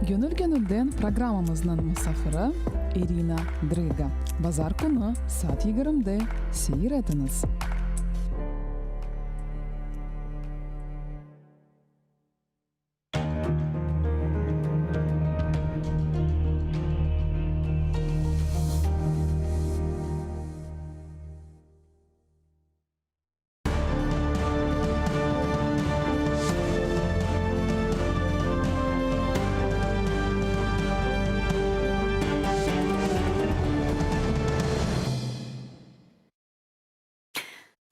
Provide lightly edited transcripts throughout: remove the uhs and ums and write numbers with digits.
Gönül gönülden programmamıznıñ musafiri İrina Drıga. Bazar künü saat yigirmide seyir etiñiz.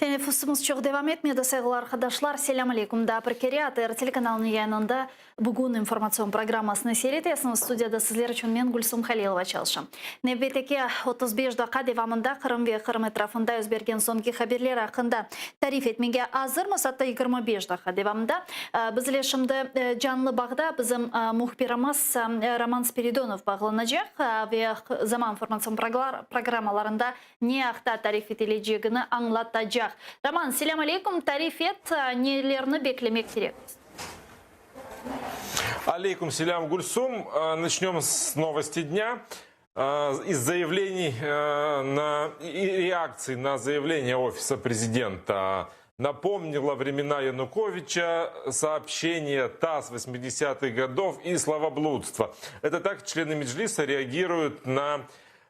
Teneffüsimiz çoq devam etmedi, sayğılı arqadaşlar. Selâm aleyküm daa bir kere ATR telekanalınıñ yayınında Bugün informatsion programmasını seyir etesiñiz. Studiyada sizler içün men, Gülsum Halilova, çalışam. Nevbetteki 35 daqqa devamında Qırım ve Qırım etrafında yüz bergen soñki haberler aqqında tarif etmege azırmız. Atta 25 daqqa devamında. Bizle şimdi canlı bağda bizim mühbirimiz Roman Spiridonov bağlanacaq ve Zaman informatsion programmalarında ne aqta tarif etilecegini añlatacaq. Roman, selâm aleyküm, tarif et, nelerni beklemek kerekmiz? Aleyküm selâm, Gülsum. Начнем с новости дня. Из заявлений на и реакций на заявление Офиса президента напомнило времена Януковича сообщение ТАСС 80-х годов и словоблудство. Это так члены Меджлиса реагируют на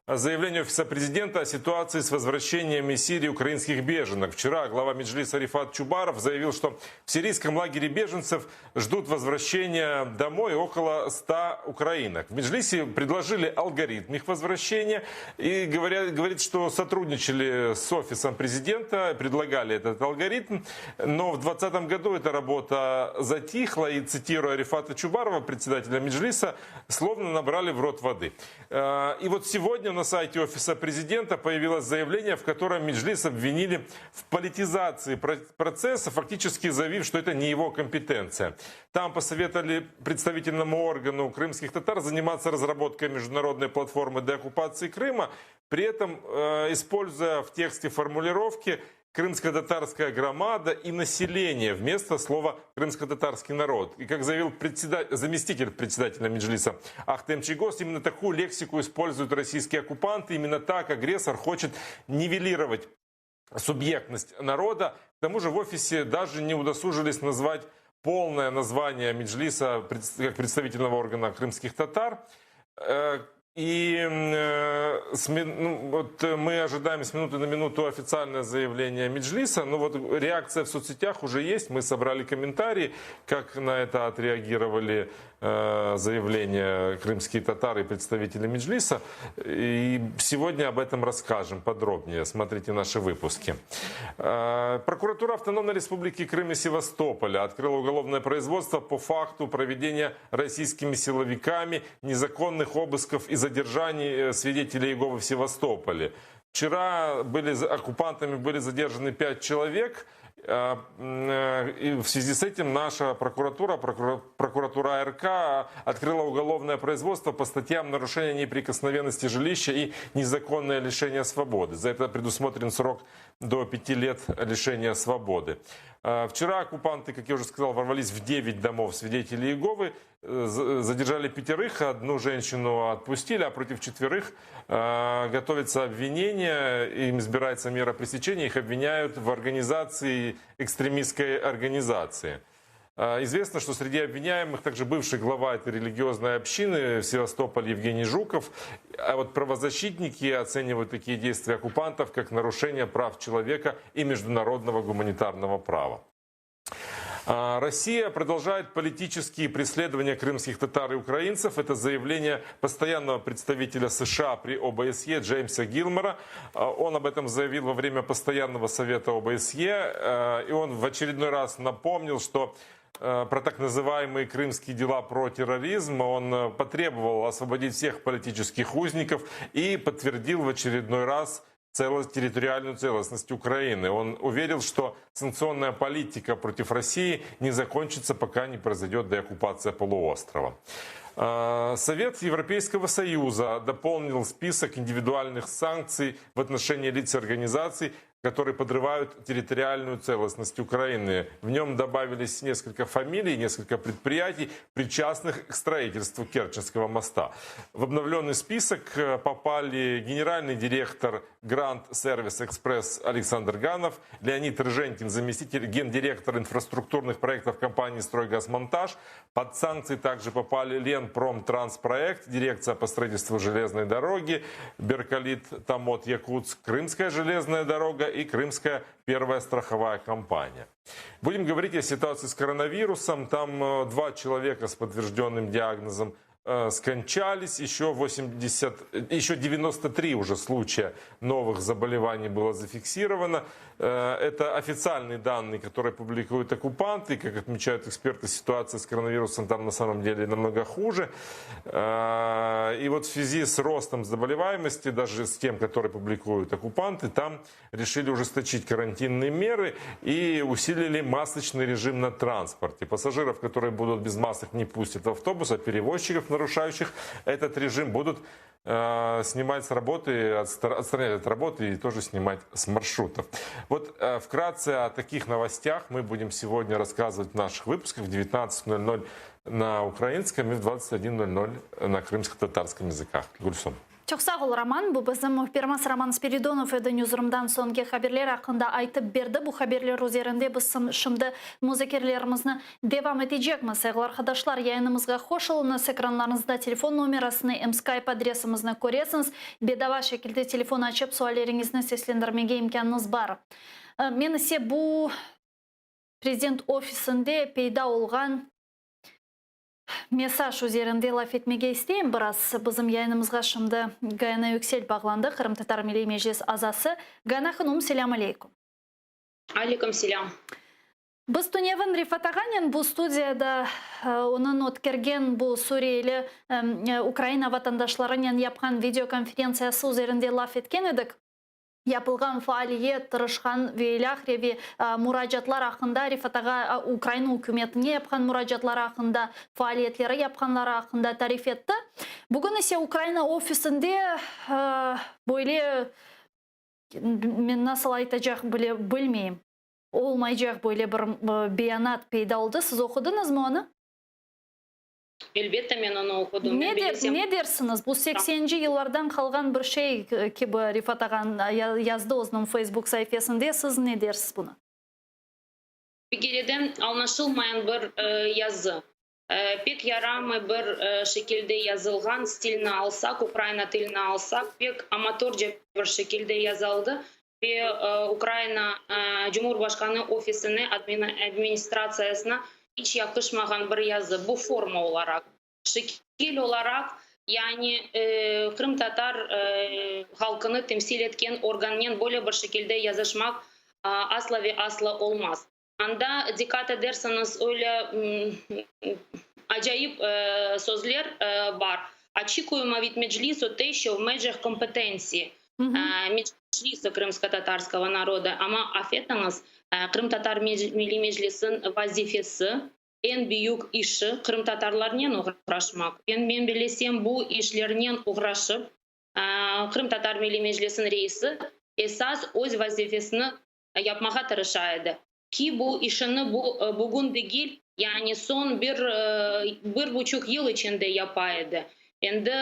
Заявление Офиса президента о ситуации с возвращением из Сирии украинских беженок. Вчера глава Меджлиса Рифат Чубаров заявил, что в сирийском лагере беженцев ждут возвращения домой около 100 украинок. В Меджлисе предложили алгоритм их возвращения и говорят, говорит, что сотрудничали с офисом президента, предлагали этот алгоритм. Но в 2020 году эта работа затихла и, цитируя Рифата Чубарова, председателя Меджлиса, словно набрали в рот воды. Э, и вот сегодня на сайте Офиса президента появилось заявление, в котором Меджлис обвинили в политизации процесса, фактически заявив, что это не его компетенция. Там посоветовали представительному органу крымских татар заниматься разработкой международной платформы деоккупации Крыма, при этом э, используя в тексте формулировки крымско-татарская громада и население вместо слова крымско-татарский народ. И как заявил председатель, заместитель председателя Меджлиса Ахтем Чийгоз, именно такую лексику используют российские оккупанты. Именно так агрессор хочет нивелировать субъектность народа. К тому же в офисе даже не удосужились назвать полное название Меджлиса как представительного органа крымских татар. Э, и э, ну, вот мы ожидаем с минуты на минуту официальное заявление Меджлиса. Но вот реакция в соцсетях уже есть. Мы собрали комментарии, как на это отреагировали э, заявления крымские татары и представители Меджлиса. И сегодня об этом расскажем подробнее. Смотрите наши выпуски. Э, прокуратура Автономной Республики Крым и Севастополя открыла уголовное производство по факту проведения российскими силовиками незаконных обысков и задержаний э, свидетелей Иеговы в Севастополе. Вчера были, оккупантами были задержаны пять человек. Э, э, и в связи с этим наша прокуратура, прокуратура РК открыла уголовное производство по статьям нарушения неприкосновенности жилища и незаконное лишение свободы. За это предусмотрен срок до пяти лет лишения свободы. Вчера оккупанты, как я уже сказал, ворвались в 9 домов свидетелей Иеговы, задержали пятерых, одну женщину отпустили, а против четверых э, готовится обвинение, им избирается мера пресечения, их обвиняют в организации экстремистской организации. Э, известно, что среди обвиняемых также бывший глава этой религиозной общины в Севастополе Евгений Жуков. А вот правозащитники оценивают такие действия оккупантов как нарушение прав человека и международного гуманитарного права. А, Россия продолжает политические преследования крымских татар и украинцев. Это заявление постоянного представителя США при ОБСЕ Джеймса Гилмора. А, он об этом заявил во время постоянного совета ОБСЕ. А, и он в очередной раз напомнил, что про так называемые крымские дела про терроризм. Он э, потребовал освободить всех политических узников и подтвердил в очередной раз целость, территориальную целостность Украины. Он уверил, что санкционная политика против России не закончится, пока не произойдет деоккупация полуострова. А, Совет Европейского Союза дополнил список индивидуальных санкций в отношении лиц и организаций, Которые подрывают территориальную целостность Украины. В нем добавились несколько фамилий, несколько предприятий, причастных к строительству Керченского моста. В обновленный список попали генеральный директор Гранд Сервис Экспресс Александр Ганов, Леонид Рыженкин, заместитель гендиректора инфраструктурных проектов компании «Стройгазмонтаж». Под санкции также попали Ленпромтранспроект, дирекция по строительству железной дороги, Беркалит Томот Якутск, Крымская железная дорога и Крымская первая страховая компания. Будем говорить о ситуации с коронавирусом. Там два человека с подтвержденным диагнозом скончались, еще 80, еще 93 уже случая новых заболеваний было зафиксировано. Это официальные данные, которые публикуют оккупанты. Как отмечают эксперты, ситуация с коронавирусом там на самом деле намного хуже. И вот в связи с ростом заболеваемости, даже с тем, который публикуют оккупанты, там решили ужесточить карантинные меры и усилили масочный режим на транспорте. Пассажиров, которые будут без масок, не пустят в автобус, а перевозчиков, нарушающих этот режим, будут снимать с работы, отстранять от работы и тоже снимать с маршрутов. Вот вкратце о таких новостях мы будем сегодня рассказывать в наших выпусках в 19.00 на украинском и в 21.00 на крымско-татарском языках. Гульсум. Çoq sağ ol, Roman. Bu bizim mühbirimiz Roman Spiridonov edi Newsroom'dan soñki haberler aqqında aytıp berdi. Bu haberler üzerinde biz şimdi muzakerelerimizni devam etecekmiz. Sayğılı arqadaşlar, yayınımızğa qoşulıñız. Ekranlarıñızda telefon nomerasını, em Skype adresimizni köresiñiz. Bedava şekilde telefon açıp sualleriñizni seslendirmege imkânıñız bar. Men ise bu prezident ofisinde peyda olğan mesaj üzerinde laf etmege isteyim biraz. Bizim yayınımızğa şimdi Gayana Yüksel bağlandı, Qırımtatar Milliy Meclis azası. Gayana hanım, selâm aleyküm. Aleyküm selâm. Biz tünevin Refat ağanen bu studiyada onıñ ötkergen bu Suriyeli Ukraina vatandaşlarınen yapqan video konferentsiyası üzerinde laf etken edik. Yapılğan faaliyet, tırışqan ve ilâhre ve muracaatlar aqqında Refat ağa Ukraina ükümetine yapqan muracaatları aqqında, faaliyetleri yapqanları aqqında tarif etti. Bugün ise Ukraina ofisinde böyle, men nasıl aytacaq bile bilmeyim, olmaycaq böyle bir beyanat peyda oldı. Siz oqudıñızmı onı? Elbette, men onı oqudım. Ne der, ne dersiñiz? Bu 80-ci yıllardan qalğan bir şey kibi Refat ağa yazdı özüniñ Facebook saifesinde. Siz ne dersiz bunı? Bir kereden añlaşılmayan bir yazı. Pek yaramay bir şekilde yazılğan, stilini alsaq, Ukraina tilini alsaq, pek amatörce bir şekilde yazıldı ve Ukraina Cumhurbaşqanı ofisine, administratsiyasına iç yaqışmağan bir yazı, bu forma olaraq. Şekil olaraq, yani qırımtatar halqını temsil etken organnen böyle bir şekilde yazışmaq asla ve asla olmaz. Anda, diqqat edersiñiz, öyle acayip sözler bar. Очікуємо від Меджлісу те, що в межах компетенції Меджлісу кримськотатарського народу. Amma af etiñiz, Qırımtatar Milliy Meclisiniñ vazifesi, eñ büyük işi qırımtatarlarnen oğraşmaq. Men bilsem, bu işlernen oğraşıp, Qırımtatar Milliy Meclisiniñ reisi esas öz vazifesini yapmağa tırışa edi. Ki bu işini bu bugün degil, yani soñ 1,5 yıl içinde yapa edi. Endi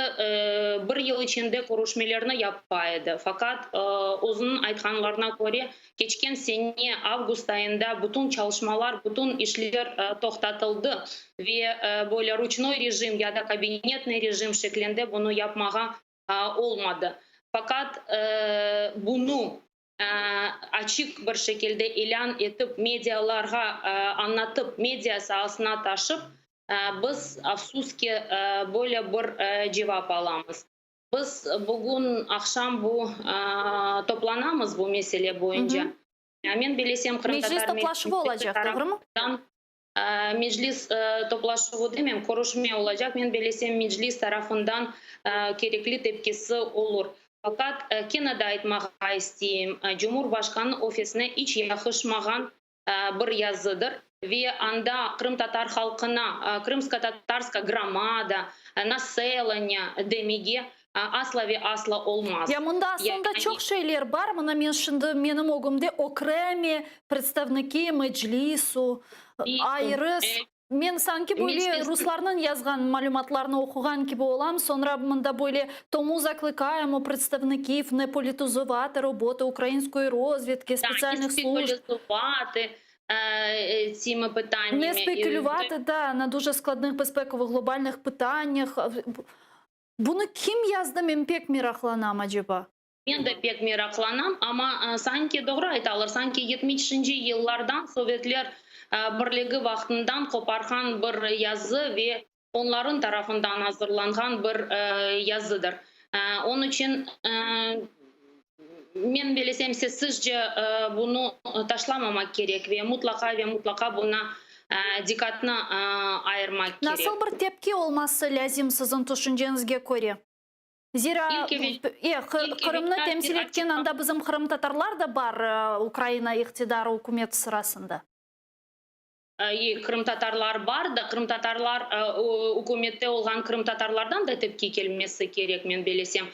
bir yıl içinde körüşmelerni yapa edi. Faqat özüniñ aytqanlarına köre, keçken sene avgust ayında bütün çalışmalar, bütün işler toqtatıldı ve böyle ручной rejim ya da кабинетный rejim şeklinde bunı yapmağa olmadı. Faqat bunı açıq bir şekilde ilân etip, medialarğa añlatıp, media saasına taşıp, biz, afsus ki, böyle bir cevap alamız. Biz bugün aqşam bu toplanamız bu mesele boyunca. Men bilsem, Meclis toplaşuvı olacaq, doğrumı? Meclis toplaşuvı demem, körüşme olacaq. Men bilsem, Meclis tarafından kerekli tepkisi olur. Faqat kene de aytmağa isteyim, Cumhurbaşqanı ofisine iç yaqışmağan bir yazıdır. Ve anda qırımtatar halqına, крымско-татарская громада, население demege. Asla ve asla olmaz. Ya mında aslında Yani çoq şeyler bar. Mına men şimdi menim ögümde okremi predstavniki Meclisu, ayrı men sanki böyle ruslarnıñ yazğan malümatlarını oquğan kibi olam. Soñra mında böyle tomu zaklıkaemo predstavnikiv ne politizuvatı robotu ukrainskoy rozvidki, spetsialnıh slujb. Ne spekulüvatı tsimi pıtannâmi. Ne spekulüvatı, da, na duje skladnıh bezpekovıh globalnıh pıtannâh. Bunı kim yazdı, men pek meraqlanam, aceba? Men de pek meraqlanam, amma sanki doğru aytalar, sanki yetmişinci yıllardan, Sovetler Birligi vaqtından qoparğan bir yazı ve onların tarafından azırlanğan bir yazıdır. Onıñ içün, men bilesem, sessizce bunı taşlamamaq kerek ve mutlaqa ve mutlaqa buña diqqatnı ayırmaq kerek. Nasıl bir tepki olması lâzim siziñ tüşünceñizge köre? Zira Qırımnı temsil etken anda bizim qırımtatarlar da bar Ukraina iqtidarı, ükümeti sırasında. Qırımtatarlar bar da, qırımtatarlar, ükümette olğan qırımtatarlardan da tepki kelmesi kerek, men belesem.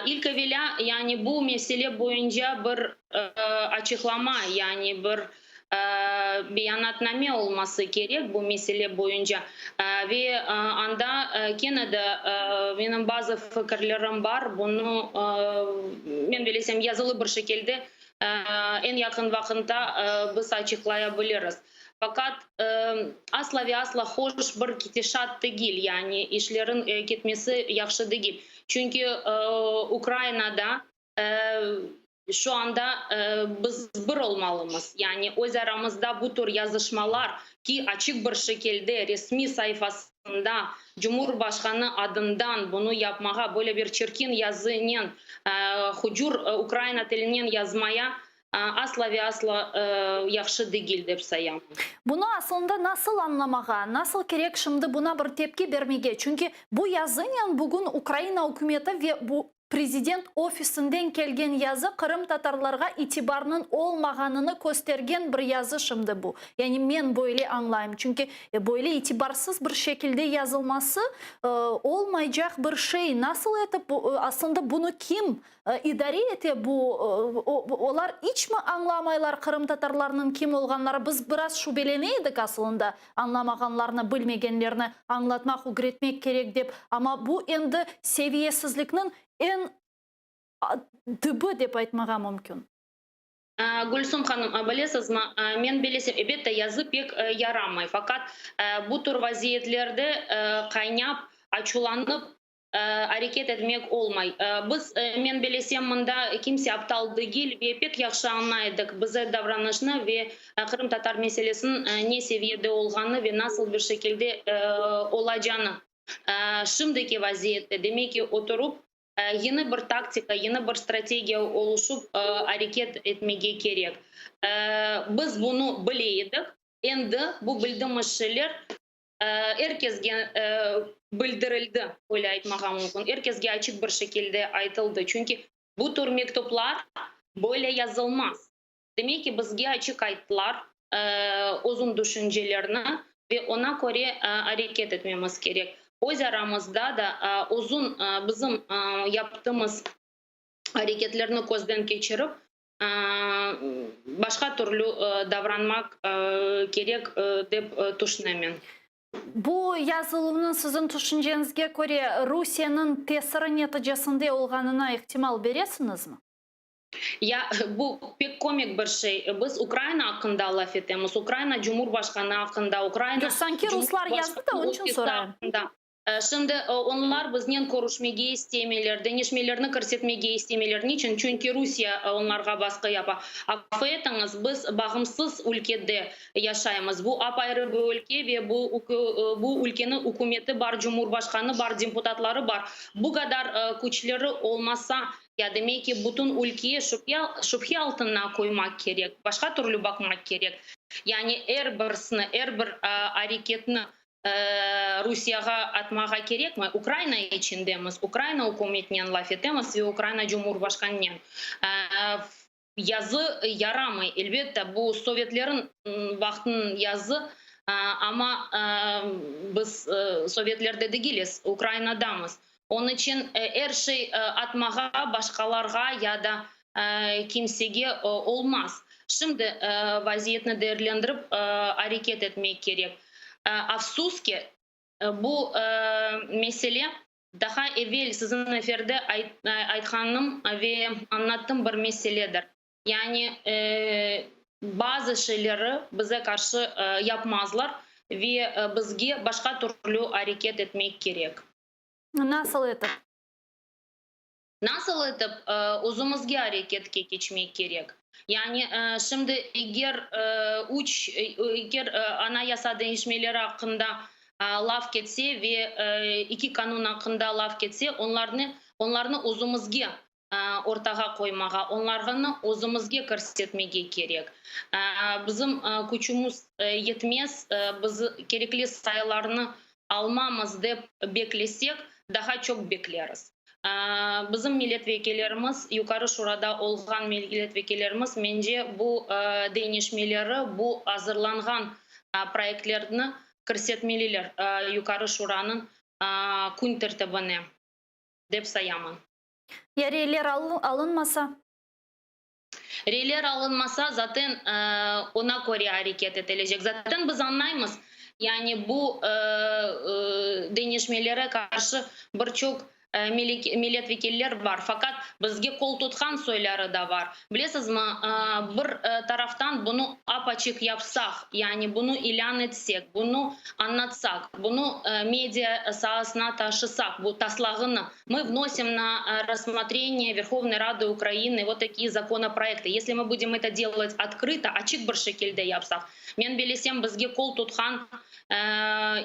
İlk evelâ, yani bu mesele boyunca bir açıqlama, yani bir beyanatname olması kerek bu mesele boyunca. Ve anda kene de menim bazı fikirlerim bar, bunı, men belesem, yazılı bir şekilde eñ yaqın vaqıtta biz açıqlaya biliriz. Faqat asla ve asla hoş bir ketişat degil, yani işlerin ketmesi yahşı degil. Çünki Ukrainada şu anda biz bir olmalımız, yani öz aramızda bu tür yazışmalar ki, açıq bir şekilde resmiy sayfasında Cumhurbaşqanı adından bunı yapmağa, böyle bir çirkin yazınen, hucur ukraina tilinen yazmaya asla ve asla yahşı degil dep sayam. Bunı aslında nasıl añlamağa, nasıl kerek şimdi buna bir tepki bermege? Çünki bu yazınen bugün Ukraina ükümeti ve bu Prezident ofisinden kelgen yazı qırımtatarlarğa itibarnıñ olmağanını köstergen bir yazı şimdi bu. Yani men böyle añlayım. Çünki böyle itibarsız bir şekilde yazılması olmaycaq bir şey. Nasıl etip aslında bunı kim idare ete bu olar iç mi añlamaylar qırımtatarlarnıñ kim olğanları? Biz biraz şübelene edik aslında añlamağanlarnı, bilmegenlerni añlatmaq, ögretmek kerek dep, amma bu endi seviyesizlikniñ eñ tübü dep aytmağa mümkün. Gülsum hanım, bilesizmi, men bilesem, elbette, yazı pek yaramay, faqat bu tür vaziyetlerde qaynap, açuvlanıp areket etmek olmay. Biz, men bilesem, mında kimse aptal degil ve pek yahşı añlay edik bize davranışnı ve qırımtatar meselesiniñ ne seviyede olğanı ve nasıl bir şekilde olacağını. Şimdiki vaziyette, demek ki, oturup, yeni bir taktika, yeni bir strategiya oluşıp areket etmege kerek. Biz bunı bile edik, endi bu bildiğimiz şeyler er kesge bildirildi, öyle aytmağa mümkün, er kesge açıq bir şekilde aytıldı, çünki bu tür mektuplar böyle yazılmaz. Demek ki, bizge açıq ayttılar özüñ düşüncelerini ve oña köre areket etmemiz kerek. Öz aramızda da uzun bizim yaptığımız areketlerni közden keçirip, başqa türlü davranmaq kerek dep tüşünemen. Bu yazıluvnıñ siziñ tüşünceñizge köre Rusiyeniñ tesiri neticesinde olğanına ihtimal beresiñizmi? Ya, bu pek komik bir şey. Biz Ukraina aqqında laf etemiz, Ukraina Cumhurbaşqanı aqqında, Ukraina Yoq, sanki ruslar yazdı da, onıñ içün sorayım. Şimdi onlar biznen körüşmege istemeyler, deñişmelerni kirsetmege istemeyler. Niçün? Çünki Rusiye onlarğa basqı yapa. Afu etiñiz, biz bağımsız ülkede yaşaymız. Bu apayrı bir ülke ve bu bu ülkeniñ ükümeti bar, cumhurbaşqanı bar, deputatları bar. Bu qadar küçleri olmasa, ya demek ki, bütün ülkeye şübhe altına qoymaq kerek, başqa türlü baqmaq kerek. Yani er birisini, er bir areketni Rusiyağa atmağa kerekmi? Ukraina içindemiz, Ukraina ükümetinen laf etemiz ve Ukraina Cumhurbaşqanınen. Yazı yaramay, elbette, bu sovetlerin vaqtınıñ yazı, amma biz sovetlerde degiliz, Ukrainadamız. Onıñ içün er şey atmağa başqalarğa ya da kimsege olmaz. Şimdi vaziyetni değerlendirip areket etmek kerek. Afsus ki, bu mesele daha evel siziñ efirde aytqanım ve añlattım bir meseledir. Yani bazı şeyleri bize qarşı yapmazlar ve bizge başqa türlü areket etmek kerek. Nasıl etip? Nasıl etip özümizge areketke keçmek kerek? Yani şimdi eger üç eger anayasa deñişmeleri aqqında laf ketse ve eki qanun aqqında laf ketse, onlarnı özümizge ortağa qoymağa, onlarnı özümizge kirsetmege kerek. Bizim küçümiz yetmez, biz kerekli sayılarnı almamız dep beklesek, daha çoq bekleriz. Bizim milletvekillerimiz, Yuqarı Şurada olğan milletvekillerimiz, mence, bu deñişmeleri, bu azırlanğan proyektlerni kirsetmeliler Yuqarı Şuranıñ kün tertibine, dep sayamın. Ya reyler alınmasa? Reyler alınmasa, zaten oña köre areket etilecek. Zaten biz añlaymız, yani bu deñişmelere qarşı bir çoq milletvekiller bar, faqat bizge qol tutqan soyları da bar. Bilesizmi, bir taraftan bunı ap-açıq yapsaq, yani bunı ilân etsek, bunı añlatsaq, bunı media saasına taşısaq, bu taslağını, мы вносим на рассмотрение Верховной Рады Украины вот такие законопроекты. Если мы будем это делать открыто, açıq bir şekilde yapsaq, men bilsem, bizge qol tutqan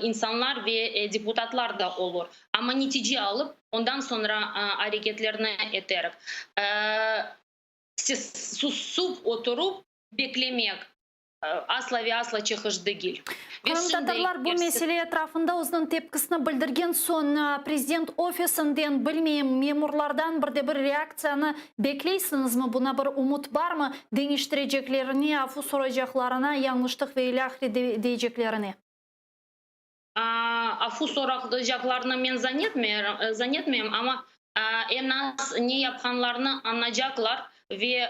insanlar ve deputatlar da olur. Amma netice alıp, ondan soñra areketlerni eterik. Susıp oturıp beklemek asla ve asla çıqış degil. Qırımtatarlar bu mesele etrafında özüniñ tepkisini bildirgen soñ prezident ofisinden, bilmeyim, memurlardan bir de bir reaktsiyanı bekleysiñizmi? Buña bir ümüt barmı? Deñiştireceklerine, afu soracaqlarına, yañlıştıq ve ilâhre deyceklerine? Afu soracaqlarını men zannetmeyim, amma eñ az ne yapqanlarını añlaycaqlar ve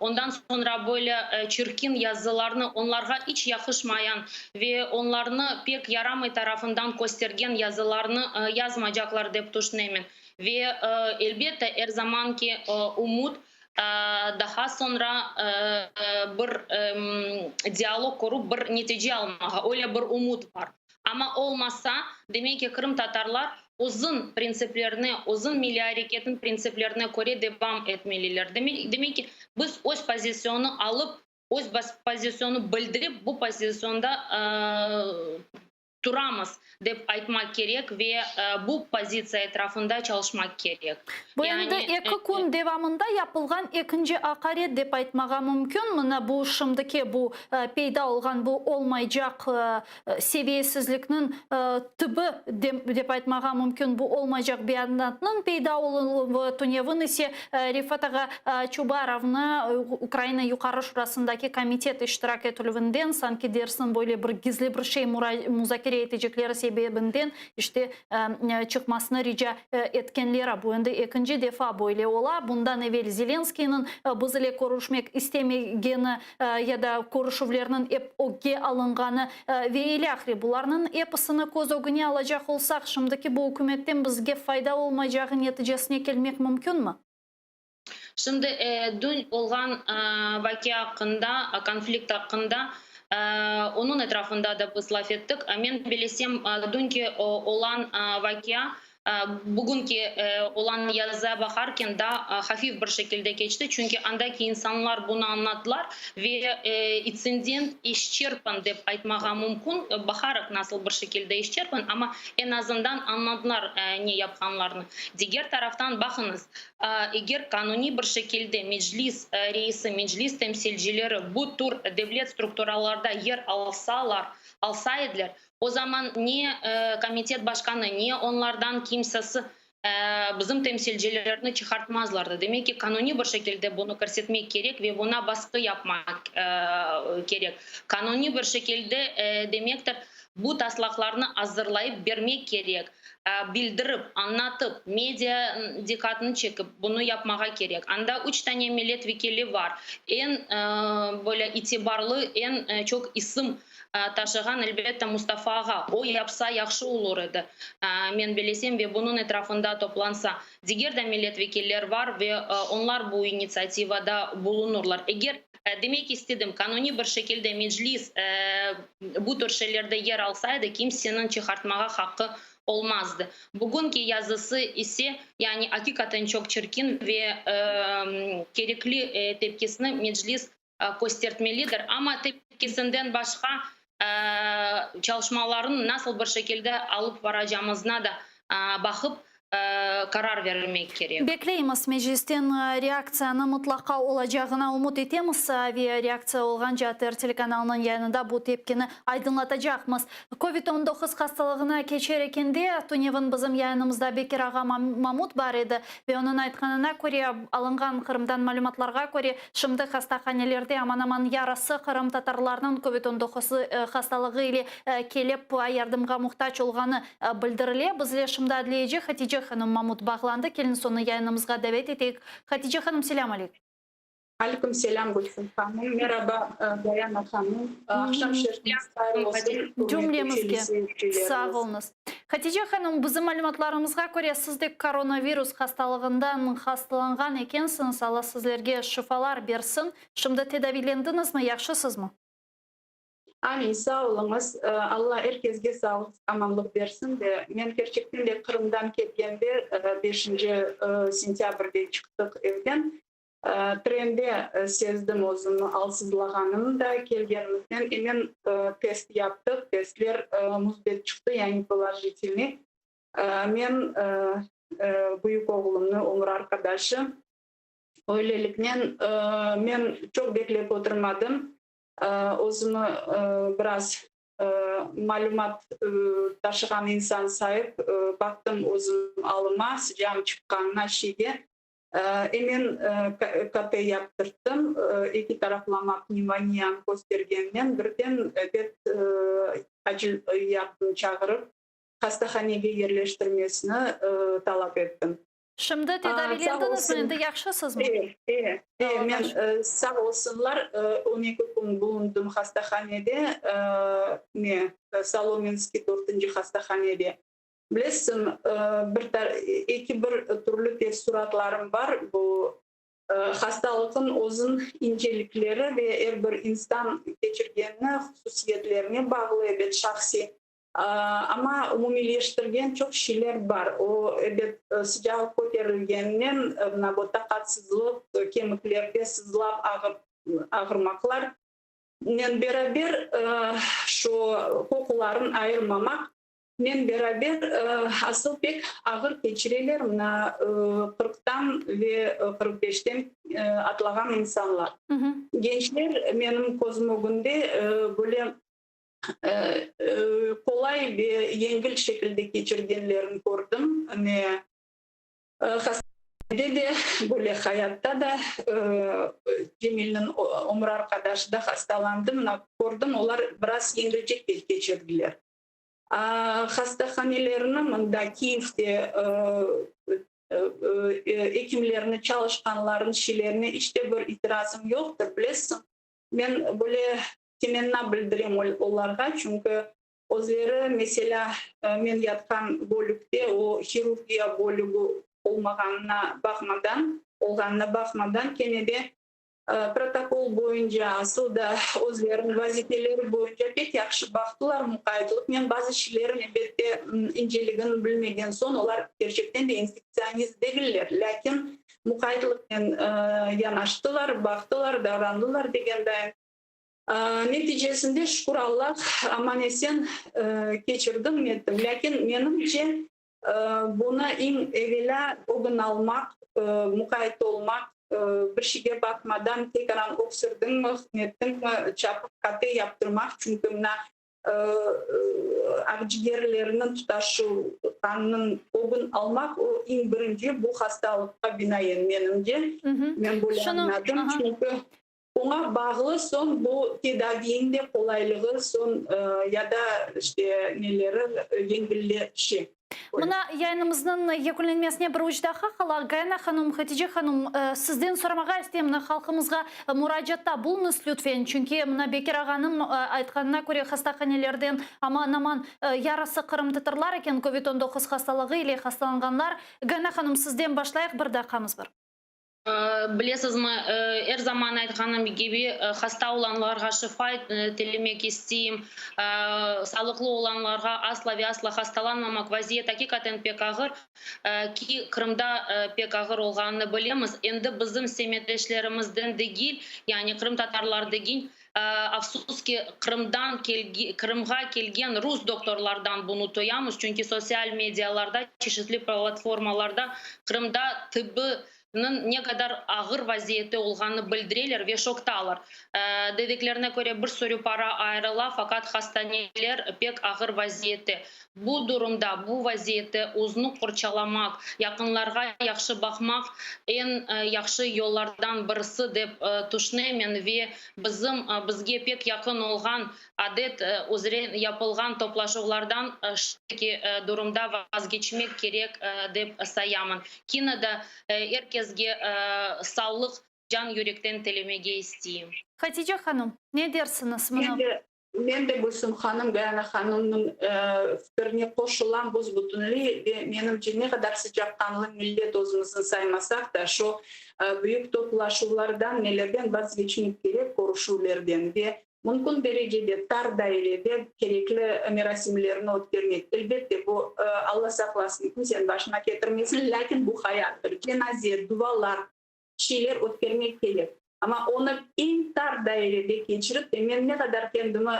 ondan soñra böyle çirkin yazılarnı, onlarğa iç yaqışmayan ve onlarnı pek yaramay tarafından köstergen yazılarnı yazmaycaqlar dep tüşünemen. Ve elbette, er zamanki ümüt daha soñra bir dialog qurıp bir netice almağa, öyle bir ümüt bar. Amma olmasa, demek ki, qırımtatarlar özün printsiplerine, özün milliy areketniñ printsiplerine köre devam etmeliler. Demek ki, biz öz pozitsiyonı alıp, öz pozitsiyonı bildirip, bu pozitsiyonda turamız dep aytmaq kerek ve bu pozitsiya etrafında çalışmaq kerek. Bu endi 2 kün devamında yapılğan ekinci aqaret dep aytmağa mümkün. Mına bu şimdiki bu peyda olğan bu olmaycaq seviyesizlikniñ tübü dep aytmağa mümkün bu olmaycaq beyanatnıñ peyda oluvı, tünevin ise Refat ağa Çubarovnı Ukraina Yuqarı Şurasındaki komitet iştirak etilüvinden, sanki dersiñ böyle bir gizli bir şey muzakere etecekleri sebebinden işte çıqmasını rica etkenleri. Bu endi ekinci defa böyle ola. Bundan evel Zelenskıynıñ biz ile körüşmek istemegeni ya da körüşüvlerniñ ep ögge alınğanı ve ilâhre, bularnıñ episini köz ögüne alacaq olsaq, şimdiki bu ükümetten bizge fayda olmaycağı neticesine kelmek mümkünmi? Şimdi dün olğan vaqia aqqında, konflikt aqqında, onıñ etrafında da biz laf ettik. Men bilesem, dünki olan vaqia, bugünki olan yazıya baqarken da hafif bir şekilde keçti, çünki andaki insanlar bunı añladılar ve insident исчерпан dep aytmağa mümkün, baqarıq nasıl bir şekilde исчерпан, amma eñ azından añladılar ne yapqanlarını. Diger taraftan, baqıñız, eger qanuniy bir şekilde Meclis reisi, Meclis temsilcileri bu tür devlet strukturalarda yer alsalar, alsa ediler, o zaman ne komitet başqanı, ne onlardan kimsesi bizim temsilcilerni çıqartmazlardı. Demek ki, qanuniy bir şekilde bunı kirsetmek kerek ve buña basqı yapmaq kerek. Qanuniy bir şekilde demektir. Bu taslaqlarnı azırlayıp bermek kerek, bildirip, añlatıp, media diqqatını çekip, bunı yapmağa kerek. Anda üç tane millet vekili bar, eñ böyle itibarlı, eñ çoq isim taşığan, elbette, Mustafa ağa. O yapsa, yahşı olur edi, men bilesem, ve bunıñ etrafında toplansa. Diger de millet vekiller bar ve onlar bu initsiativada bulunırlar. Eger, demek istedim, qanuniy bir şekilde Meclis bu tür şeylerde yer alsaydı, kimseniñ çıqartmağa haqqı olmazdı. Bugünki yazısı ise, yani aqiqaten çoq çirkin ve kerekli tepkisini Meclis köstertmelidir. Amma tepkisinden başqa çalışmalarnı nasıl bir şekilde alıp baracağımızına da baqıp qarar vermek kerek. Bekleymiz, Meclisten reaktsiyanı mıtlaqa olacağına ümüt etemiz ve reaktsiya olğance ATR telekanalınıñ yayınında bu tepkini aydınlatacaqmız. Kovid 19 hastalığına keçer ekende, tünevin bizim yayınımızda Bekir ağa Mamut bar edi ve onıñ aytqanına köre, alınğan Qırımdan malümatlarğa köre, şimdi hastahanelerde aman-aman yarısı qırımtatarlarnıñ kovid 19 hastalığı ile kelip yardımğa muhtac olğanı bildirile. Bizle şimdi adliyeci Hatice hanım Mamut bağlandı. Keliñiz onı yayınımızğa davet eteyik. Hatice hanım, selâm aleykum. Aleyküm selâm, Gülsüm hanım. Meraba, Gayana hanım. Aqşam şerifiniz hayır olsun. Cümlemizge sağ oluñız. Hatice hanım, bizim malümatlarımızğa köre, siz de koronavirus hastalığından hastalanğan ekensiñiz. Alla sizlerge şifalar bersin. Şimdi tedaviylendiñizmi, yahşısızmı? Amin, sağ oluñız. Alla er kesge sağlıq, amanlıq bersin de. Men kerçekten de Qırımdan kelgende, beşinci sentâbrde çıqtıq evden. Trende sezdim özümni alsızlağanımnı da, kelgenimizden emen test yaptıq, testler müsbet çıqtı, yani polojitelnıy. Men büyük oğlumnı ömür arqadaşı, öyleliknen men çoq beklep oturmadım, özümi biraz malümat taşığan insan sayıp, baqtım özüm alıma, sıcağım çıqqanına, şiyge. Emen KT yaptırttım, eki taraflama pnevmoniyanı köstergeninen birden ebet acil yardım çağırıp, hastahanege yerleştirmesini talap ettim. Şimdi tedaviylendiñizmi, endi yahşısızmı? E, e, e, men sağ olsunlar, 12 kün bulundım hastahanede, ne, Solomenskiy dörtünci hastahanede. Bilesiñ, bir eki bir türlü teessuratlarım bar bu hastalıqnıñ özüñ incelikleri ve er bir insan keçirgeni hususiyetlerine bağlı, ebet, şahsiy. Amma umumiyleştirgen çoq şeyler bar. O, ebet, sıcağı köterilgeninen, mına bu taqatsızlıq, kemiklerde sızlav, ağırmaqlar nen beraber şu qoquların ayırmamaq Nen beraber asıl pek ağır keçireler, mına, qırqtan ve 45-ten atlağan insanlar. Gençler menim közüm ögünde böyle qolay ve yengil şekilde keçirgenlerini kördim. Ne hastahanede de, böyle hayatta da Cemilniñ ömür arqadaşı da hastalandı, mına, kördim, olar biraz yengilcek keçirdiler. Hastahanelerni mında Kiyevde ekimlerni, çalışqanlarnıñ şeylerine iç te bir itirazım yoqtır, bilesiñ. Men böyle temenna bildirem olarğa, çünki özleri, meselâ, men yatqan bölükte, o hirurgiya bölügi olmağanına baqmadan, olğanına baqmadan, kene de Protokol boyunca, asıl da özleriniñ vazifeleri boyunca pek yahşı baqtılar, muqaytlıqnen. Bazı şeylerin, elbette, inceligini bilmegen soñ, olar kerçekten de infektsionist degiller, lâkin muqaytlıqnen yanaştılar, baqtılar, davrandılar degendayım. Neticesinde, şükür Allah, aman-esen keçirdim, nettim. Lâkin, menimce, Bunı eñ evelâ ögün almaq, muqayt olmaq, bir şeyge baqmadan tekaran öksürdiñmi, nettiñmi, çapıp KT yaptırmaq, çünki mına aqcigerlerniñ tutaşuv qannıñ ögün almaq, o eñ birinci bu hastalıqqa binaen, menimce, men böyle añladım, çünki. Oña bağlı soñ bu tedaviyniñ de qolaylığı soñ ya da işte neleri yengilleşe. Mına yayınımıznıñ yekünlenmesine bir üç daqqa qala. Gayana hanım, Hatice hanım, sizden soramağa isteyim, mına halqımızğa muracaatta buluñız lütfen, çünki mına Bekir ağanıñ aytqanına köre hastahanelerden aman-aman yarısı qırımtatarlar eken, kovid 19 hastalığı ile hastalanğanlar. Gayana hanım, sizden başlayıq, bir daqqamız bar. Bilesizmi, er zaman aytqanım kibi, hasta olanlarğa şifa tilemek isteyim, sağlıqlı olanlarğa asla ve asla hastalanmamaq, vaziyet aqiqaten pek ağır, ki Qırımda pek ağır olğanını bilemiz. Endi bizim semetdeşlerimizden degil, yani qırımtatarlar degil, afsus ki, Qırımdan Qırımğa kelgen rus doktorlardan bunı toyamız, çünki sosyal medialarda, çeşitli platformalarda Qırımda tıbbınıñ ne qadar ağır vaziyette olğanını bildireler ve şoktalar. Dediklerine köre, bir sürü para ayırıla, faqat hastaneler pek ağır vaziyette. Bu durumda, bu vaziyette özüni qorçalamaq, yaqınlarğa yahşı baqmaq eñ yahşı yollardan birisi dep tüşünemen ve bizim bizge pek yaqın olğan adet üzre yapılğan toplaşuvlardan şimdiki durumda vazgeçmek kerek dep sayamın. Kene de er kesge sağlıq, can yürekten tilemege isteyim. Hatice hanım, ne dersiñiz mına? Men de Gülsüm hanım, Gayana hanımnıñ fikirine qoşulam büs-bütünley ve menimce ne qadar sıcaqqanlı millet özümizni saymasaq da, şu büyük toplaşuvlardan, nelerden vazgeçmek kerek, körüşüvlerden ve mümkün derecede tar dairede kerekli merasimlerni ötkermek. Elbette, bu, Alla saqlasın, kimseniñ başına ketirmesin, lâkin bu hayattır. Cenaze, duvalar, şeyler ötkermek kerek. Amma onı eñ tar dairede keçirip, ve men ne qadar kendimi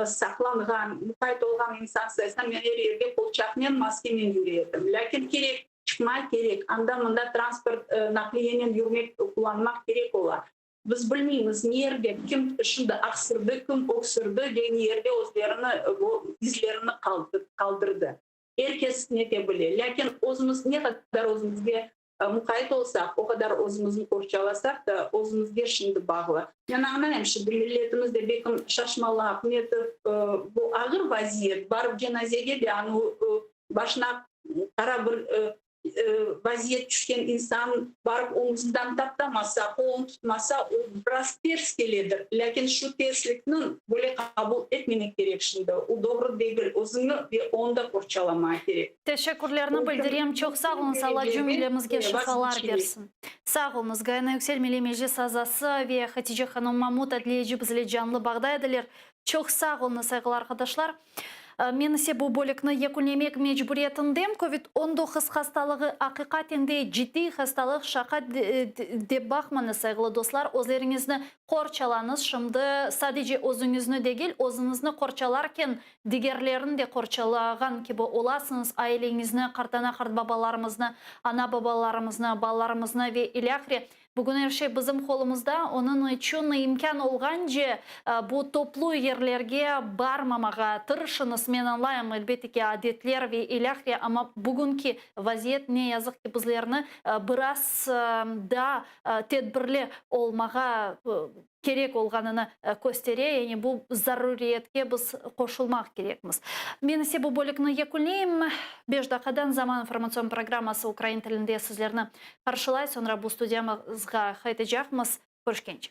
saqlanğan, muqayt olğan insan saysam, men er yerge qolçaqnen, maskenen yüre edim. Lâkin kerek, çıqmaq kerek, anda-mında transport, naqliyenen yürmek, qullanmaq kerek ola. Biz bilmeymiz, nerde kim şimdi aqsırdı, kim öksürdi ve nerde özlerini, bu izlerini qaldırdı. Er kes nete bile. Lâkin özümiz ne qadar özümizge muqayt olsaq, o qadar özümizni qorçalasaq da, özümizge şimdi bağlı. Men añlayım, şimdi milletimiz de bekim şaşmalap, netip, bu ağır vaziyet, barıp cenazege de anu başına qara bir vaziyet tüşken insan barıp omuzından taptamasa, qolun tutmasa, o biraz ters keledir. Lâkin şu terslikniñ böyle qabul etmemek kerek şimdi. O doğru degil. Özüñni ve onı da qorçalamaq kerek. Teşekkürlerni bildirem. Çoq sağ oluñız. Alla cümlemizge şifalar bersin. Sağ oluñız. Gayana Yüksel, Milliy Meclis azası ve Hatice hanım Mamut, adliyeci bizle canlı bağda ediler. Çoq sağ oluñız, sayğılı arqadaşlar. Men ise bu bölükni yekünlemek mecburiyetindem. Kovid 19 hastalığı aqiqaten de ciddiy hastalıq, şaqa dep baqmañız, sayğılı dostlar. Özleriñizni qorçalañız. Şimdi sadece özüñizni degil, özüñizni qorçalarken digerlerini de qorçalağan kibi olasıñız, aileñizni, qartana-qartbabalarımıznı, ana-babalarımıznı, balalarımıznı ve ilâhre. Bugün er şey bizim qolumızda, onıñ içün imkân olğance bu toplu yerlerge barmamağa tırışıñız. Men añlayım, elbette ki, adetler ve ilâhre, amma bugünki vaziyet, ne yazıq ki, bizlerni biraz daa tedbirli olmağa kerek olğanını köstere, yani bu zaruriyetke biz qoşulmaq kerekmiz. Men ise bu bölükni yekünleyim. Beş daqqadan Zaman informatsion programması ukrain tilinde sizlerni qarşılay, soñra bu studiyamızğa qaytacaqmız. Körüşkence.